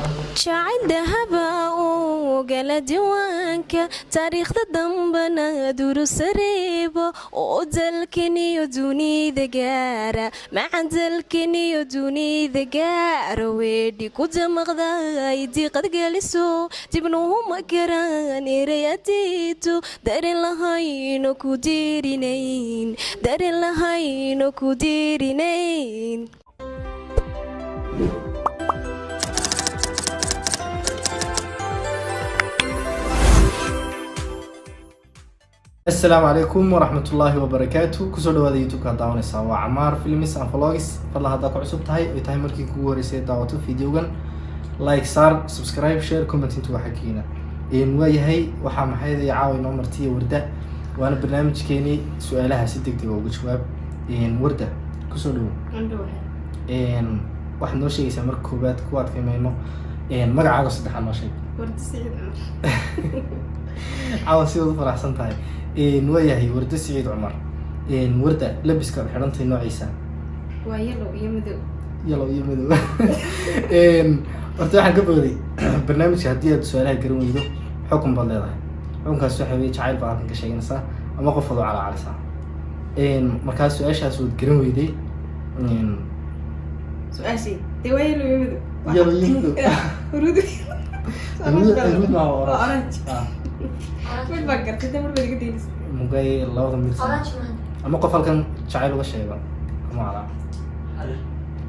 Jacayl dahaba uu gala diiwaanka taariikhda dambana durusareebo oo dalkaniyo dunida gaara, macan dalkaniyo dunida gaara. Weedhi ku damaqday diiqad geliso, dibnuhuma karaan ereyadiitu, dareen lahayno ku diirinayn, dareen lahayno ku diirinayn. Asalaamu calaykum waraxmatullaahi wabarakaatu. Kusoo dhawaada YouTube-ka daawanaysaa waa Camaar Films and Vlogs. Fadlan haddaa ku cusub tahay, ay tahay markii kugu horeysay daawato videogan, like saar, subscribe, share, comment intu waxaa keena. Waayahay, waxaa maxayday caawa inoo martiya Warda, waana barnaamijkeenii su-aalaha si deg dega uga jawaab. Warda, kusoo dhawo. Waxaad noo sheegaysaa marka koowaad, ku adkaymayno, magacaaga saddexaad noo sheeg. Warda Siciid Cumar. Caawa sidaad u faraxsan tahay. Waayahay, Warda Siciid Cumar. Warda, labiska aad xidhantay noociisa? Waa yellow iyo madow. Yellow iyo madow. Horta waxaan ka booday barnaamijka, haddii aad su-aalaha garan weydo xukun baad leedahay. Xukunkaas waxa weye jacayl baad halkan ka sheeganaysaa ama qof aad u calaacalisaa. Markaa su-aashaas waad garan weyday. Su-aashii dee waa yellow iyo madow. Yellow iyo madow. Huruud. Huruud ma waa? Waa orange. Ah. Mid baan gartay dee, mar baad iga daynaysa. Mugay labada mid samee. Ama qof halkan jacayl uga sheego ama calaac,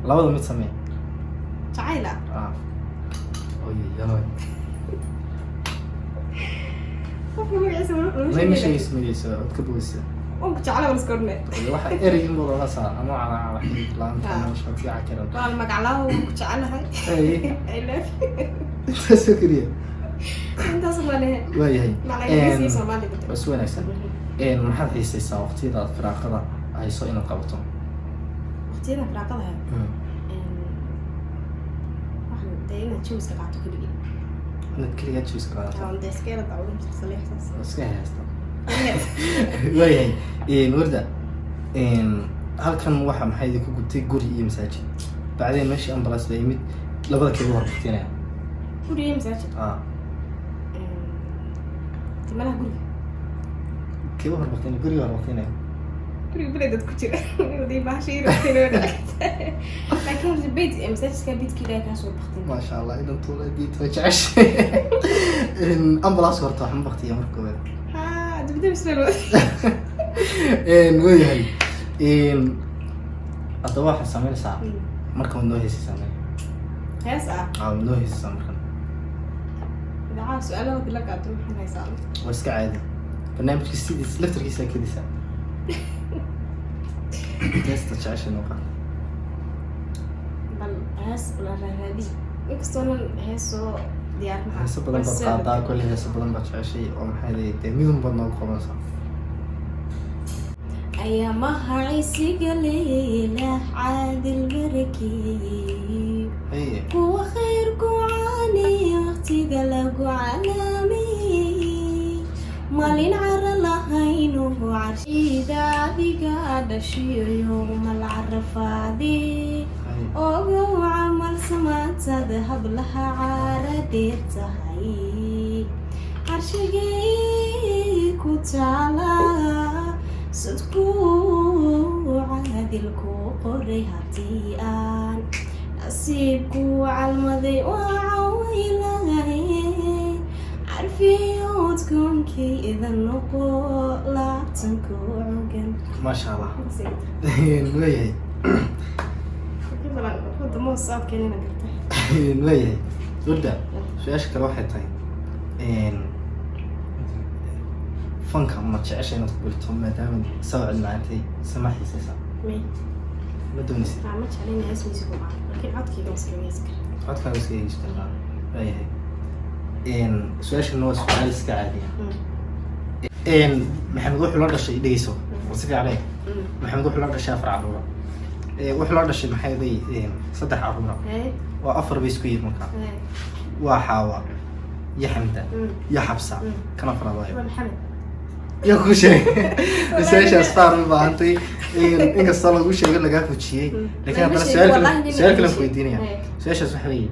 labada mid samee. Jacayl ah? Ah, oy yellow. Qofka magaciisa lama may ma sheegay. Sheegaysa magaciisa, waad ka boodaysaa. Waan ku jeclaa, waan iska odhanay. Waxa erey in baad odhanaysaa ama calaac xidid la-aanta nolosha fiica karan. Waa magaclaaho, waan ku jecelahay. Ay. I love you. Intaasoo keliya? Intaas ma lehe. Waayahay. Macna Ingiriisi iyo Soomaali bedel. Waa si wanaagsan. Maxaad xiisaysaa waqtiyada aad firaaqada hayso inaad qabato? Waqtiyada firaaqada hayo, waxaan dee inaad jawiska qaato keligii. Inaad keligaa juice qaadato? Aan dee iska yara daawado musalsal iyo waxsaas. Oo iska haysta. Waayahay, Warda, halkan waxa maxaa idinku gubtay? Guri iyo masaajid. Bacdeen meeshii ambulance baa yimid, labada keeba horbaktinaya? Guri iyo masaajid? Ah. Malaha guriga. Keeba horbaktinaya? Guriga horbaktinaya? Guriga beledad ku jira hadii bahasha yar laakiin horta beyt masaajidka beytka Ilaahay kaa soo baktin. Maasha Allah, idan tuula diinta way jeceshay. Ambulance horta wax ma baktiya marka koowaad. Ha, dibdib isbel. Waayahay, haddaba waxaad samaynaysaa marka waad noo heesaysaa maya? Hees ah? Aa, waad noo heesaysaa markan. Idaacada su-aalahoodi la qaato, maxaan haysaa? Waa iska caadi, barnaamijka sidiis laftarkiisa kedisa. Heesta jeceshay noo qaad. Bal hees la raaraadi, inkastoonan hees soo diyaarinaha. Heeso badan baad qaadaa kolley, heeso badan baad jeceshay oo maxay dee midun baad noogu qabanaysaa. Ayaamaha cisiga leela caadil barakeeyey, haye, kuwa khayrku caanay waqtiga lagu calaameeyey, maalin cara lahaynu carshiida adiga dhashiyo yowmal carafaade, haye, ogow camal samaantada hablaha caara dheer tahay, carshigay ku taala sadku caadilku qoray, haddii aan nasiibku calmaday waa cawaylahay, carfiyoodkoonkii idan noqo laabtanku cogan. Maasha Allah. Waayahay. Wadamo saadkeenina gartay. Waayahay Warda, su-aasha kale waxay tahay, fanka ma jecesha inaad ku bilto maadaama sawcid macaantay sama xiisaysaa? May. Ma doonaysid? Ma jeclayn hees music u qaado, laakiin codkayga waan iskaga heesi karaa. Codkaaga iska heesi kartaa. Waayahay, su-aashana waa su-aal iska caadiya. Maxamed wuxuu la dhashay, dhegeyso oo si fiican eeg. Maxamed wuxuu la dhashay afar caruura. Wuxuu la dhashay maxay day saddex caruura, waa afar bay isku yihiin markaa. Waa Xaawa iyo Xamda iyo Xabsa. Kana afraad waayo? Waa Maxamed. Yaa ku sheegay su-aashaas? Faar ma baahantay, inkastoo lagu sheego lagaa fujiyey, laakiin haddana Lama su-aal sheegin, kale wallahi nin su-aal kale lama ku weydiinaya. sheegin. Su-aashaas waxa weeye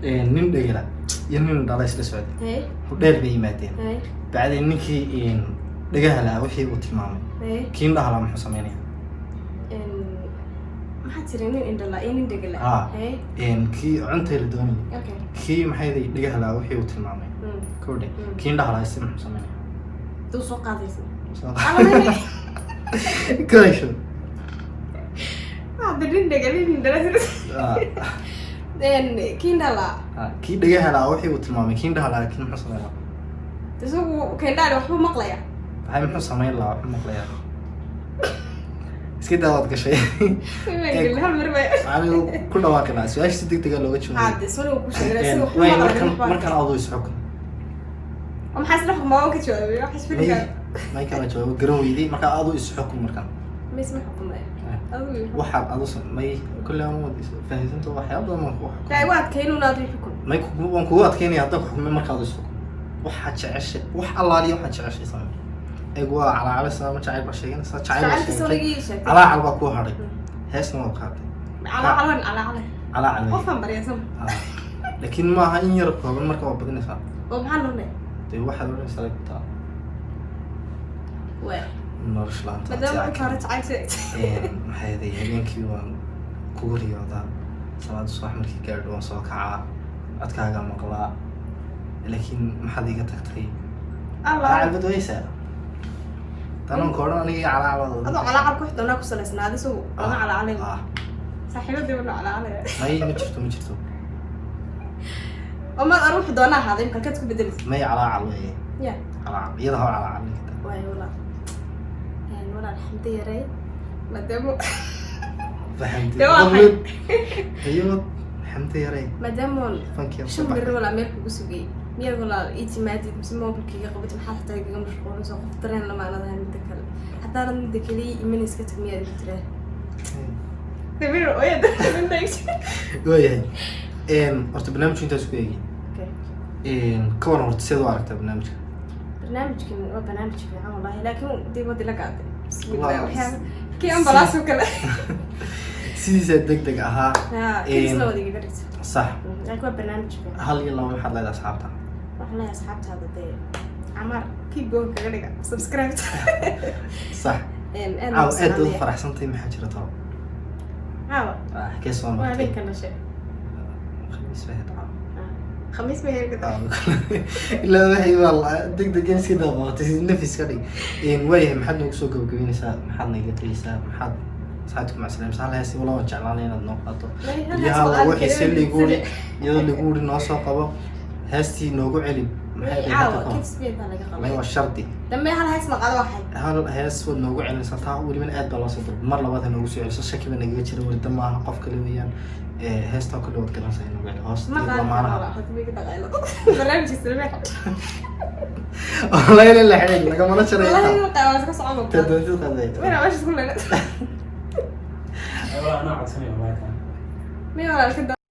Nin dhegala iyo nin dhala isla socday. Hudheer bay yimaadeen. Bacdeen ninkii dhagaha lahaa wixii uu tilmaamay, kii indhaha lahaa muxuu sameynaya? Maxaa tiri? Nin indhala iyo nin dhegala? Ah. Kii cuntay la doonayay. Kii maxay dhagaha lahaa wixii uu tilmaamay, kowdhe. Kii indhaha lahaa isi muxuu sameynaya? Duu soo qaadaysa. Kaasho. Hadda nin dhegala, nin indhala. Kii indhala. Kii dhagaha lahaa wixii uu tilmaamay, kii indhaha lahaa kii muxuu sameyn lahaa? Isagu kendhaali waxbuu maqlaya. Maxay muxuu samayn lahaa? Wuxuu maqlayaa. Iska daawaad gashay. Hal mar bay. Anigu ku dhawaaqi lahaa su-aasha si degdega looga jawaabay. Hadde soo ku sheegay sida waxbuu Way maqlaya. Markan markan aduu isxukun. Maxaa isla xukumaa? Waan ka jawaabay wax May isfilka. May kala jawaabo garan weyday. Marka aduu isxukun markan. Ma isma xukumay adigu. Waxaad adu may kulle ama wad fahamsanta waxyaaba badan baan kugu Daa xukumay. waa adkaynuun adigu xukun. May waan kugu adkeynaya haddaan ku xukumay. Marka adu isxukun, waxaad jeceshay, wax allaaliya waxaad jeceshay samee. Eeg, waa calaacalaysaa ma jacayl baa sheeganaysaa, jacayl baa Jacaylka soo sheegtay. laga sheegtay. Calaacal baa kuu hadhay, heesna waad qaatay. Calaacalan calaacalan. Calaacal wey. Qofaan baryasan. Ah. Laakiin maaha in yar kooban, marka waa badinaysaa. Oo maxaa noqonay? Dee waxaad odhanaysaa lagtaa Waa nolosha laanta. Maadaama marka hore jacayl sheegtay. Maxay ahayd, habeenkii waan kugu riyoodaa, salaada subax markii gaadho waan soo kacaa, codkaagaa maqlaa, laakiin maxaad iga tagtay? Allah. Calaacal bad weysaa tananka odhan aniga iyo calaacal. Adoo calaacal ku xidhanaa ku salaysnaa isagu lama calaacalay. Ah. Saaxiibadii bana calaalaya. May, ma jirto, ma jirto. Oo ma wuxuu doonaa ahaaday imka halkaad ku bedelaysa? May, calaacal weye. Ya. Calaacal iyada ha calaacal ninka. Waay walaal. Walaal xamdi yarey maadaama Fahamtay. Dee waa maxay? Ayo xamdi yarey. Maadaama Fankiya. 5 beri walaa meel kugu sugay, miyaad walaal ii timaadid mise mobilkaiga qabatid? Maxaad xataa igaga mashquulinaysa? Qof dareen lama aanad ahayn. Midda kale, haddaanad midda kale ii iman, iska tag miyaad igu tiraa dabir ooyada. Waayahay, horta barnaamijku intaas ku eegi. Ka waran horta, sideed u aragtaa barnaamijka? Barnaamijkan waa barnaamij fiican wallahi, laakiin dee wadi la gaaday. Bismillah. Waa- Waxyaaba kii ambalaas oo kale. Sidiisaa deg deg ahaa. Ha, kiisna wada igaga dhigta. Sax. Laakiin waa barnaamij fiican. Hal iyo laba maxaad leedahay asxaabta? Waxaan leeyahay asxaabtaada dee Camaar keep going kaga dhiga subscribe. Sax. Aad Caaw aad baad u faraxsantahay, maxaa jira talo? Caawa. Ah, xagee soo waa martay? Habeenka dhashay. Khamiis bay ahayd caawa. Khamiis bay heerka. Ilaa waxay waa deg deg iska daaqootay, nafis ka dhig. Waayahay, maxaad noogu soo gabagabeynaysaa? Maxaad naga tegaysaa? Maxaad asxaabta ku macsalaamaysaa? Hal hees wala waan jeclaanay inaad noo qaato biyaha lagu xiise liguuri, iyadoo liguuri noo soo qabo heestii noogu celi. Maxay ahayd Caawa hadda ka hor? Kids baa laga May, qalay. waa shardi. Dambe hal hees ma qaado waxay. Hal hees waad noogu celinaysaa taa, welibana aad baa loo soo dalbay. Mar labaad ha noogu soo celiso, shaki baa nagaga jira warida maaha, qof kale weeyaan. Heestaa kale waad garanaysaa, inoogu celi hoos Ma qaado. lamaanaha. Barnaamijkiisa lama Wallahi la xidhay lagamana jaray. Wallahi ma qaado, waa iska socon. Tadoontid qaday. Wena meesha isku leena. Anaa codsanaya wallahi. May walaalka.